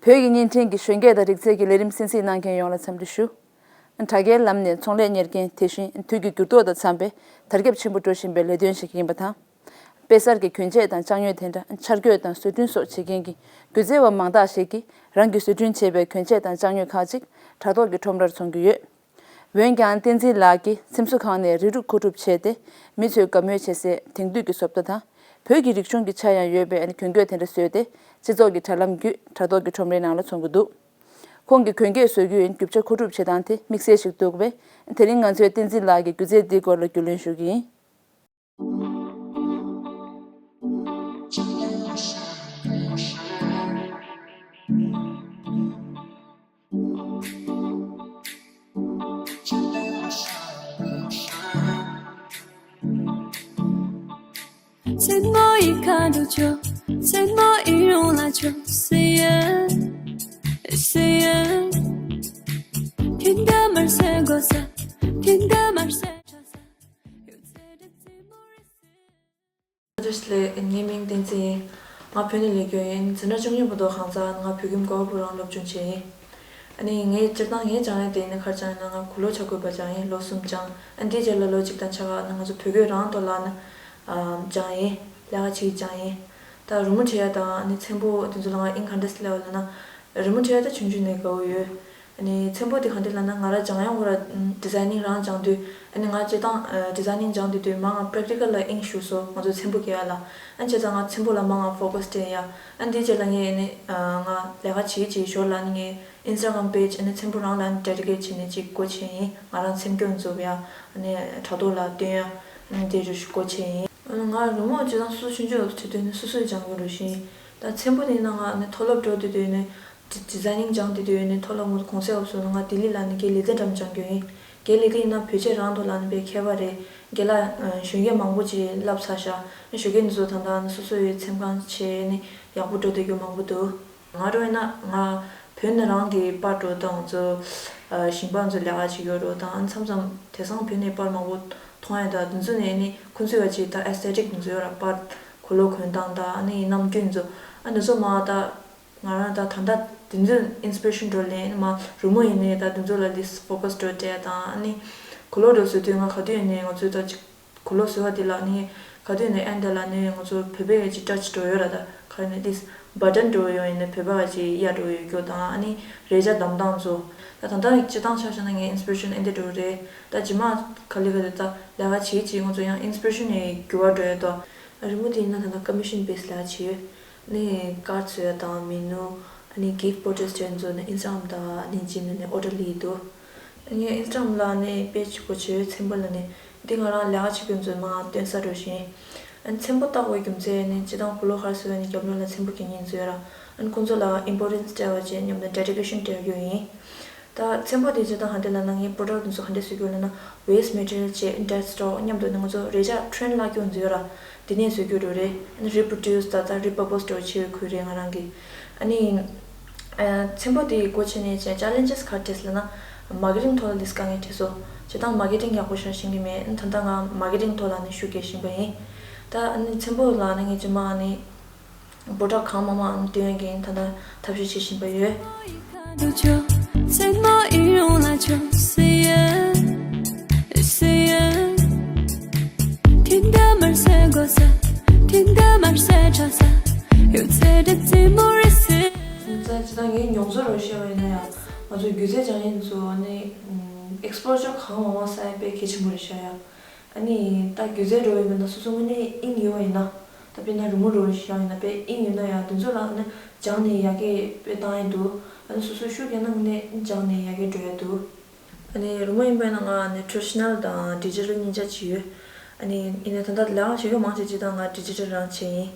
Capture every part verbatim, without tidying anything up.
བོད་ཀྱི་བརྙན་འཕྲིན་གྱི་གཞོན་སྐྱེས་དང་རིག་རྩལ་གྱི་ལས་རིམ་གསན་གཟིགས་གནང་མཁན་ཡོངས་ལ་འཚམས་འདྲི་ཞུ། དྲ་རྒྱའི་ལམ་ནས་ཚོང་ལས་གཉེར་མཁན། དེ་བཞིན་དུས་ཀྱི་འགྱུར་ལྡོག་དང་འཚམ་པའི་དར་ཁྱབ་ཆེན་པོ་འགྲོ་བཞིན་པའི་ལས་དོན་ཞིག་ཡིན་པ་དང་། དཔེ་གསར་གྱི་གྱོན་ཆས་དང་ལྕགས་དངོས། དེ་འདྲ་འཆར་འགོད་དང་བཟོ་སྐྲུན་སོགས་བྱེད་མཁན་གྱི་སྒྱུ་རྩལ་བ་མང་དག་ཞིག་གིས་རང་གིས་བཟོ་སྐྲུན་བྱས་པའི་གྱོན་ཆས་དང་ལྕགས་དངོས་ཁག་ཅིག་དྲ་ཐོག་གི་ཁྲོམ་རར་འཚོང་གི་ཡོད། འོན་ཀྱང་བསྟན་འཛིན་ལགས་ཀྱིས་འཚེམ་བཟོ་ཁང་ནས་རིགས་དྲུག་མཁོ་སྒྲུབ་བྱས་ཏེ། མི་ཚོས་དགའ་མོས་བྱེད་སའི་དེང་དུས་ཀྱི་བཟོ་ལྟ་དང་། བོད་ཀྱི་རིག་གཞུང་གི་ཆ་ཡང་ཡོད་པའི་གྱོན་གོས་དེ་འདྲ་བཟོས་ཏེ། སྤྱི་ཚོགས་ཀྱི་དྲ་ལམ་བརྒྱུད་དྲ་ཐོག་གི་ཁྲོམ་རའི་ནང་ལ་འཚོང་གི་འདུག་ཁོང་གིས་གྱོན་གོས་བཟོ་རྒྱུའི་རྒྱུ་ཆ་མཁོ་སྒྲུབ་བྱེད་སྟངས་དེ་དམིགས་བསལ་ཞིག་འདུག་པས། དེ་རིང་ང་ཚོས་བསྟན་འཛིན་ལགས་ཀྱི་སྒྱུ་རྩལ་འདིའི་སྐོར་ལ་རྒྱུས་ལོན་ཞུ་གི་ཡིན། མཚན་མོ་ཡི་ཁ་འགྲོ་ཆོག་མཚན་མོ་ཡི་རུང་ལ་ཆོག་སེ་ཡ་སེ་ཡ། ཕིན་ད་མར་སེ་གོ་ས། ཕིན་ད་མར་སེ་ཆ་ས། ཡོད་ཚད་རེད་ཚེ་མོ་རེད་སེ། བཀྲ་ཤིས་བདེ་ལེགས། ངའི་མིང་བསྟན་འཛིན་ཡིན། ང་བོད་ནས་སླེབས་ཡོད་ཡིན། འཛིན་གྲྭ་བཅུ་གཉིས་བར་དུ་གང་ཟག་ང་བོད་ཁྱིམ་གོ་བ་པུ་རང་སློབ་སྦྱོང་བྱས་ཡིན། ཨ་ནི་ངའི་སྤྱིར་བཏང་ངའི་སྦྱང་ཡག་དེ་ནི་ག་རེ་སྦྱང་ཡིན་ན། ང་གུ་ལོ་ཆ་བགོས་པ་སྦྱང་ཡིན། ལོ་གསུམ་སྦྱང་། ཨ་ནི་དེའི་རྗེས་ལ་ལོ་གཅིག་དང་ཕྱེད་ཀ་ནི་ང་ཚོ་བོད་སྐད་རང་ཐོག་ལ་ནི་ཨ་སྦྱང་ཡིན། ལས་ཀ་བྱེད་སྦྱང་ཡིན། ད་རི་མོ་བྲིས་ཡག་དང་ཨ་ནི་མཚན་པོ་དེ་ཚོ་ལ་ང་དབྱིངས་ག་འདྲས་སེ་སླེབས་པ་ལབ་ན། རི་མོ་བྲིས་ཡག་ད་ཆུང་ཆུང་ནས་དགའ་བོ་ཡོད། ཨ་ནི་མཚན་པོ་དེ་ག་འདྲས་ལབ་ན། ང་རང་སྦྱང་ཡག་ཁོ་ར་ཌི་ཛའི་ནིང་རང་སྦྱང་དུས། ཨ་ནི་ང་སྤྱིར་བཏང་ཌི་ཛའི་ནིང་སྦྱང་བསྡད་དུས་མར་ང་པེ་རེག་ཊི་ཀལ་ལ་དབྱིངས་ཞུགས་སོང་། ང་ཚོ་མཚན་པོ་སྐྱེལ་ཡག་ལ། ཨ་ནི་བྱས་ཙང་ང་མཚན་པོ་ལ་མར་ང་ཕོ་ཀས་སྤྲད་ཡག་ཨ་ནི་དེའི་རྗེས་ལ་ངས་ཨ་ནི་ང་ལས་ཀ་བྱེད་ཀྱི་ཞོར་ལ་ཨ་ནི་ངས་ཨིན་སི་ཊ་གྷི་རམ་པེཇ་ཨ་ནི་མཚན་པོ་རང་ལ་ཨ་ནི་ཌེ་ཌི་ཀེཊ་བྱས་ནས་ཅིག་སྒོ་ཕྱེ་ཡིན། ང་རང་མཚན་སྐྱོར་འཛུགས་ཡག་ཨ་ནི་དྲ་ཐོག་ལ་སྟོན་ཡག་ཨ་ནི་དེ་རུ་སྒོ་ཕྱེ་ཡིན། ཨ་ནི་ང་རི་མོ་སྤྱིར་བཏང་སོ་སོ་ཆུང་ཆུང་བྱེད་དུས་ནི་སོ་སོས་སྦྱང་གི་རུ་བཞིན། ད་མཚན་པོ་དེ་ཡིན་ན་ང་ཨ་ནི་མཐོ་སློབ་འགྲོ་དུས་དུས་ནི། ཌི་ཛའི་ནིང་སྦྱང་དེ་དུས་ནི་མཐོ་སློབ་ངོས་གོང་གསལ་འོབས་སོང་ན། ང་ལྡི་ལི་ལ་ནི་དགེ་ལས་རྩེ་འགྲམ་སྦྱང་རྒྱུ་ཡིན། དགེ་ལས་རྩེ་ཡིན་ན་བོད་ཆས་རང་ཐོག་ལ་ནི་དཔེ་མཁས་པ་རེད། དགེ་ལགས་གཞོན་སྐྱེས་མང་པོ་ཅིག་བསླབས་ཚར་ཤག་ཨ་ནི་གཞོན་སྐྱེས་འདི་ཚོ་ད་ལྟ་ནི་སོ་སོ་ཡི་མཚན་གང་བྱས་ནི་ཡག་པོ་འགྲོ་བསྡད་རྒྱུ་མང་པོ་འདུག་ང་འདྲ་བོ་ཡིན་ན་ང་བོད་ནི་རང་གི་པར་འདྲ་བོ་དང་། ང་ཚོ་ཞིང་པ་ཚོ་ལས་ཀ་བྱེད་རྒྱུ་འདྲ་བོ་དང་། ཨ་ནི་མཚམས་མཚམས་དེང་སང་བོད་ནས་པར་མང་པོ་མཐོང་ཡག་ད་འདི་ཚོ་ནས་ནི་ཁོང་ཚོའི་བ་ཅིག་ད་ཨེ་སི་ཐེ་ཊིག་འདི་ཚོ་ཡོད་ར། པར་གོས་ལོག་གོན་སྟངས་དང་ཨ་ནི་རྣམ་འགྱུར་འདི་ཚོ། ཨ་འདི་ཚོ་མར་ད། ང་རང་ད་ད་ལྟ་དེ་ཚོའི་ཨིན་སི་པི་རེ་ཤན་འདྲ་བོ་ལེན། མར་རི་མོ་ཡིན་ནའི་ད་དེ་ཚོ་ལ་ལིས་ཕོ་ཀས་འདྲ་བོ་སྤྲད་དང་། ཨ་ནི་གོས་ལོག་འདྲ་བོ་བཟོ་དུས་ང་ག་དུས་ཡིན་ནའི་ང་ཚོའི་ད་ཅིག་གོས་ལོག་བཟོ་བ་དེ་ལ་ནི་ག་དུས་ཡིན་ནའི་ཨེན་ཌི་ལ་ནི་ང་ཚོ་བོད་པའི་ཅིག་ཊ་ཆི་འདྲ་བོ་ཡོད་ར། ད་ག་རེ་ནི་ལིས་བ་ཊན་འདྲ་བོ་ཡོད་ཡིན་ནའི་བོད་པ་ཅིག་གཡར་འདྲ་བོ་ཡོད་རྒྱུ་དང་། ཨ་ནི་རས་ཆ་བསྡམས་སྟངས་ཚོ། ད་ད་ལྟ་སྤྱིར་བཏང་ཆ་བཞག་ན་ངའི་ཨིན་སི་པི་རེ་ཤན་ཨེ་འདྲ་འདྲ་བོ་རེད། ད་རྗེས་མ་ག་ལེ་ག་ལེ་ད་ལས་ཀ་བྱེད་བྱེད་ང་ཚོ་ཡང་ཨིན་སི་པི་རེ་ཤན་ནི་འགྱུར་བ་འགྲོ་ཡོད་དོ། རི་མོ་དེ་ཡིན་ན་ད་ལྟ་ཀོ་མི་ཤན་བེ་སི་ལས་བྱེད་ཡོད། ནི་ཀར་ཌི་བཟོ་ཡ་དང་མེ་ནུ། ཨ་ནི་གིཕ་པོ་ཊེ་སི་ཊི་དེ་ཚོ་ནི་ཨིན་སི་ཊ་གྷི་རམ་དང་ཨ་ནི་ཇི་མེལ་ནས་ཨོ་ཌར་སླེབས་འདུག་ངས་ཨིན་སི་ཊ་གྷི་རམ་ལ་ནི་པེཇ་སྒོ་ཕྱེ་ཡོད། མཚན་པོ་ལ་ནི་འདི་ང་རང་ལས་ཀ་བྱེད་མཁན་ཚོས་མར་སྟོན་ས་འདྲ་བོ་ཞིག་ཡིན། ཨ་ནི་མཚན་པོ་བཏགས་པའི་རྒྱུ་མཚན་ནི་སྤྱིར་བཏང་གོས་ལོག་ག་རེ་བཟོ་ཡ་ནི་རྒྱབ་ལོགས་ལ་མཚན་པོ་གྱོན་མཁན་ཚོ་ཡོད་ར། ཨ་ནི་ཁོང་ཚོ་ལ་ཨིམ་པོར་ཊེན་སི་སྤྲད་པ་བྱས། མཉམ་དུ་ཌེ་ཌི་ཀེ་ཤན་སྤྲད་ཡོད་ཡིན། ད་མཚན་པོ་དེ་སྤྱིར་བཏང་ག་འདྲས་ལབ་ན། ངའི་པོ་རོ་ཌག་དེ་ཚོ་ག་འདྲས་བཟོ་རྒྱུ་ལབ་ན། ཝེ་སི་ཊི་མེ་ཊི་རི་ཡལ་བྱས། ཌེཌ་སི་ཊོག་མཉམ་དུ་ནི་ང་ཚོ་རས་ཆ་ཊི་རེན་ལ་སྐྱོན་འཛུལ་ཡོད་ར། དེ་ནས་བཟོ་རྒྱུ་འདྲ་བོ་རེད། ཨ་ནི་རི་པོ་ཌུ་སི་ད་ལྟ་རི་པར་པོ་སི་འདྲ་བོ་བྱེད་པའི་ཁུལ་རེད་ང་རང་གི། ཨ་ནི་ཨ་མཚན་པོ་དེ་སྒོ་ཕྱེ་ནས་བྱས་ཅེ་ལེན་ཇེ་སི་ག་རེ་འཕྲད་ལབ་ན། མར་ཀེ་ཊིང་ཐོག་ལ་ལིས་དཀའ་ངལ་འཕྲད་སོང་། སྤྱིར་བཏང་མར་ཀེ་ཊིང་ཡག་པོ་ཞེ་དྲག་ཤེས་ཀྱི་མེད། ཨ་ནི་ད་ལྟ་ང་མར་ཀེ་ཊིང་ཐོག་ལ་ནི་ཤུགས་རྒྱག་བཞིན་པ་ཡིན། ད་ཨ་ནི་མཚན་པོ་ལ་ནི་ངས་རྗེས་མ་ཨ་ནི། པོ་རོ་ཌག་གང་མང་མང་སྟོན་མཁན་ད་ལྟ་ཐབས་ཤེས་བྱེད་བཞིན་པ་ཡོད། ད་ཅི་ད་ངའི་མྱོང་ཚོར་རོ་བཤད་པ་ཡིན་ན་ཡང་། ང་ཚོ་སྒྱུ་རྩལ་སྦྱང་མཁན་ཚོ་ནི་ཨེག་སི་པོ་ཇར་གང་མང་མང་ས་ཡ་དཔེ་གལ་ཆེན་པོ་རེད་ཤག་ཡ། ཨ་ནི་ད་སྒྱུ་རྩལ་འགྲོ་བའི་མི་སྣ་སོ་སོ་དངོས་གནས་དབྱིངས་ཡོད་པ་ཡིན་ན། ད་དཔེར་ན་རི་མོ་འགྲོ་བཞིན་ཡང་ཡིན་ན་དཔེ་དབྱིངས་ཡོད་ན་ཡང་དེ་ཚོ་ལ་ཨ་ནི་སྦྱངས་ནས་ཡར་རྒྱས་དཔེ་བཏང་ཡ་འདུག་ཨ་ནི་སོ་སོ་ཤུགས་རྒྱག་ན་དངོས་གནས་སྦྱངས་ནས་ཡར་རྒྱས་འགྲོ་ཡ་འདུག་ཨ་ནི་རི་མོ་ཡིན་པ་ཡིན་ན་ང་ཨ་ནི་ཊེ་ཌི་ཤི་ནལ་དང་ཌི་ཇི་ཊལ་གཉིས་ཆ་བྱས་ཡོད། ཨ་ནི་ཡིན་ནའི་ད་ལྟ་ལས་ཀ་བྱེད་རྒྱུ་མང་ཆེ་ཇི་ལྟར་ང་ཌི་ཇི་ཊལ་རང་བྱས་ཡིན།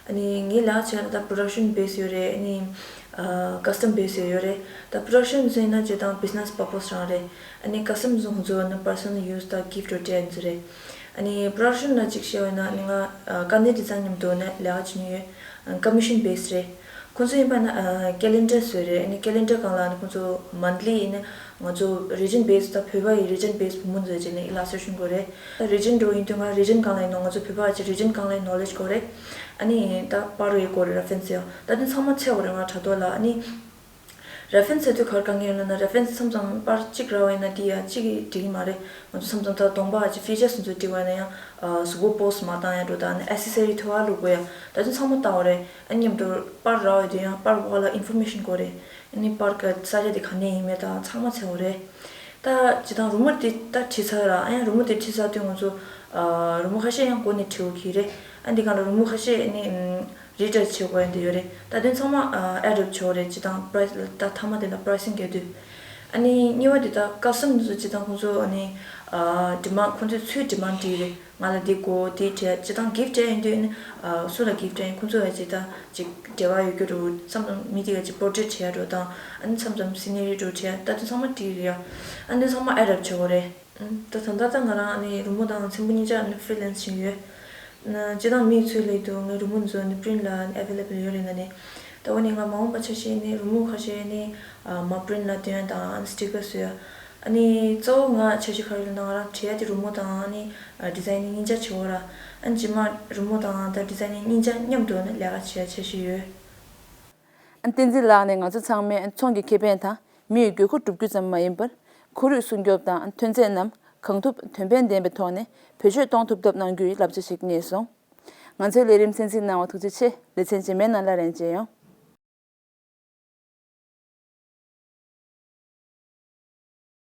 ཨ་ནི་ངའི་ལས་ཀ་བྱེད་ཡ་ད་ལྟ་པོ་རོ་ཌག་ཤན་བེ་སི་ཡོད་རེད། ཨ་ནི་ཨ་ཀ་སི་ཊམ་བེ་སི་ཡོད་རེད། ད་པོ་རོ་ཌག་ཤན་ཚོ་ཡིན་ན་ཇི་ལྟར་བི་ཛི་ནེ་སི་པར་པོ་སི་རང་རེད། ཨ་ནི་ཀ་སི་ཊམ་ཚོ་ཁོང་ཚོ་ནི་པར་སོ་ནལ་ཡུ་སི་དང་གིཕ་ཊི་འདྲ་བོ་སྤྲད་ཡ་ཚོ་རེད། ཨ་ནི་པོ་རོ་ཌག་ཤན་ལ་གཅིག་བཤད་པ་ཡིན་ན་ཨ་ནི་ང་ཨ་དཀའ་གནད་ཌི་ཛའིན་མཉམ་དུ་ནི་ལས་ཀ་བྱེད་མྱོང་ཡོད། ཨ་ཀོ་མི་ཤན་བེ་སི་རེད། ཁོང་ཚོ་ཡིན་པ་ན་ཨ་ཀེ་ལེན་ཌར་བཟོས་རེད། ཨ་ནི་ཀེ་ལེན་ཌར་སྒང་ལ་ཨ་ནི་ཁོང་ཚོ་མན་ཐ་ལི་ཨ་ནི་ང་ཚོ་རི་ཇན་བེ་སི་དང་བོད་པ་ཡི་རི་ཇན་བེ་སི་བུ་མོ་ཚོས་བྱས་ནས་ཨི་ལ་སི་ཊེ་ཤན་དགོས་རེད། ད་རི་ཇན་འགྲོ་ཡིན་དུས་ང་རི་ཇན་སྒང་ལ་ཡིན་ནོ། ང་ཚོ་བོད་པ་བ་ཅིག་རི་ཇན་སྒང་ལ་ཡི་ནོ་ལེཇ་དགོས་རེད། ཨ་ནི་ད་པར་རེ་དགོས་རེད། རེ་ཕ་རེན་སི་ཡོད། ད་དེ་ཚང་མ་ཆགས་དགོས་རེད་ང་དྲ་ཐོག་ལ། ཨ་ནི་ རེ་ཕེ་རེན་སི་ཟེར་དུས་ག་རེ་གང་གི་ཡོད་ལབ་ན། རེ་ཕེ་རེན་སི་མཚམས་མཚམས་པར་གཅིག་རག་པ་ཡིན་ན་དེ་ཡང་གཅིག་གིས་འགྲིག་གི་མ་རེད། ང་ཚོ་མཚམས་མཚམས་ད་གདོང་པ་གི་ཕི་ཅར་སི་ཚོ་འགྲིག་པ་ཡིན་ན་ཡང་གཟུགས་པོ་པོ་སི་མ་བཏང་ཡ་འགྲོ་དང་ཨ་ནི་ཨེ་སེ་སི་རི་ཐོག་ལ་དགོས་ཡ་ད་དུང་ཚང་མ་བཏང་བ་རེད། ཨ་མཉམ་དུ་པར་རག་པ་དེ་ཡང་པར་འོག་ལ་ཨིན་ཕོར་མེ་ཤན་དགོས་རེད། ཨ་ནི་པར་གི་ས་ཆ་དེ་ག་ནས་ཡིན་མིན་དང་ཚང་མ་འཚོལ་བ་རེད། ད་སྤྱིར་བཏང་རི་མོ་དེ་ད་བྲིས་ཚར་ར། ཨ་ཡང་རི་མོ་དེ་བྲིས་ཚར་དུས་ང་ཚོ་ཨ་རི་མོ་ཁ་ཤས་ཡང་མགོ་ནས་བྲིས་དགོས་ཀྱི་རེད། ཨ་འདི་གང་ལ་རི་མོ་ཁ་ཤས་ཨ་ནི་ཨམ་རི་ཊར་བྱེད་དགོས་ཡ་འདི་ཡོད་རེད། ད་དེ་ཚང་མ་ཨ་ཨེ་ཌོབ་བྱེད་དགོས་རེད། སྤྱིར་བཏང་པ་རའི་སི་ད་མཐའ་མ་དེ་ལ་པ་རའི་སིང་རྒྱག་དུས། ཨ་ནི་གཉིས་པ་དེ་ད་ཀ་སི་ཊམ་ཚོ་སྤྱིར་བཏང་ཁོང་ཚོ་ཨ་ནི་ཨ་ཌི་མན་ཌི་ཁོང་ཚོས་ཚུར་ཌི་མན་ཌི་བྲིས་རེད། ང་ལ་འདི་དགོས་འདི་བྲིས། སྤྱིར་བཏང་གིཕ་ཊི་སྤྲད་ཡོང་དུས་ཨ་ནི་ཨ་སུ་ལ་གིཕ་ཊི་སྤྲད་ཡིན་ཁོང་ཚོ་ཡ་ཅིག་ད་ཅིག་འབྲེལ་བ་ཡོད་རྒྱུ་འགྲོ། མཚམས་མཚམས་མི་དེ་ག་ཅིག་པོར་ཊེཊ་བྲིས་ཡ་འགྲོ་དང་ཨ་ནི་མཚམས་མཚམས་སི་ནེ་རི་འགྲོ་བྲིས་ཡ་ད་དེ་ཚང་མ་བྲིས་རེད་ཡ། ཨ་ནི་ཚང་མ་ཨེ་ཌོབ་བྱེད་དགོས་རེད། ད་ད་ལྟ་ད་ང་རང་ནི་རི་མོ་དང་ཚེམ་བུ་གཉིས་ཆ་ནི་ཕི་རི་ལན་སི་བྱེད་ཀྱི་ཡོད། ན་སྤྱིར་བཏང་མིས་ཚོས་ལབ་དུས་ངའི་རི་མོ་འདི་ཚོ་ནི་པི་རིན་ཊི་ལ་ཨེ་ཝེ་ལེ་བལ་ཡོད་རེད་ལབ་ནས། ད་འོ་ནི་ང་མ་འོངས་པ་ཆ་བཞག་ནི་རི་མོ་ཁ་ཤས་ནི་ཨ་མ་པི་རིན་ཊི་ལ་སྟོན་ཡ་དང་ཨ་ནི་སི་ཊི་ཀར་བཟོ་ཡ། ཨ་ནི་གཙོ་བོ་ང་བྱ་བཞིན་ག་རེ་ལབ་ན་ང་རང་བྲིས་ཡ་དེ་རི་མོ་དང་ཨ་ནི་ཨ་ཌི་ཛའི་ནིང་གཉིས་ཆ་བྱེད་འོ་ར། ཨ་ནི་རྗེས་མ་རི་མོ་དང་ད་ཌི་ཛའི་ནིང་གཉིས་ཆ་མཉམ་དུ་ནི་ལས་ཀ་བྱེད་ཡ་འཆར་གཞི་ཡོད། བསྟན་འཛིན་ལགས་ནས་ང་ཚོ་ཚང་མས་ཚོང་གི་ཁེ་ཕན་དང་མི་ཡི་དགོས་མཁོ་སྒྲུབ་རྒྱུ་ཙམ་མ་ཡིན་པར། ཁོར་ཡུག་སྲུང་སྐྱོབ་དང་ཐོན་རྫས་རྣམས་གང་ཐུབ་དོན་ཕན་ལྡན་པའི་ཐོག་ནས་བེད་སྤྱོད་གཏོང་ཐུབ་ཐབས་གནང་རྒྱུའི་བསླབ་བྱ་ཞིག་རྙེད་སོང་། ང་ཚོའི་ལས་རིམ་གསན་གཟིགས་གནང་བར་ཐུགས་རྗེ་ཆེ། ལེ་ཚན་རྗེས་མའི་ནང་ལ་རན་མཇལ་ཡོང་།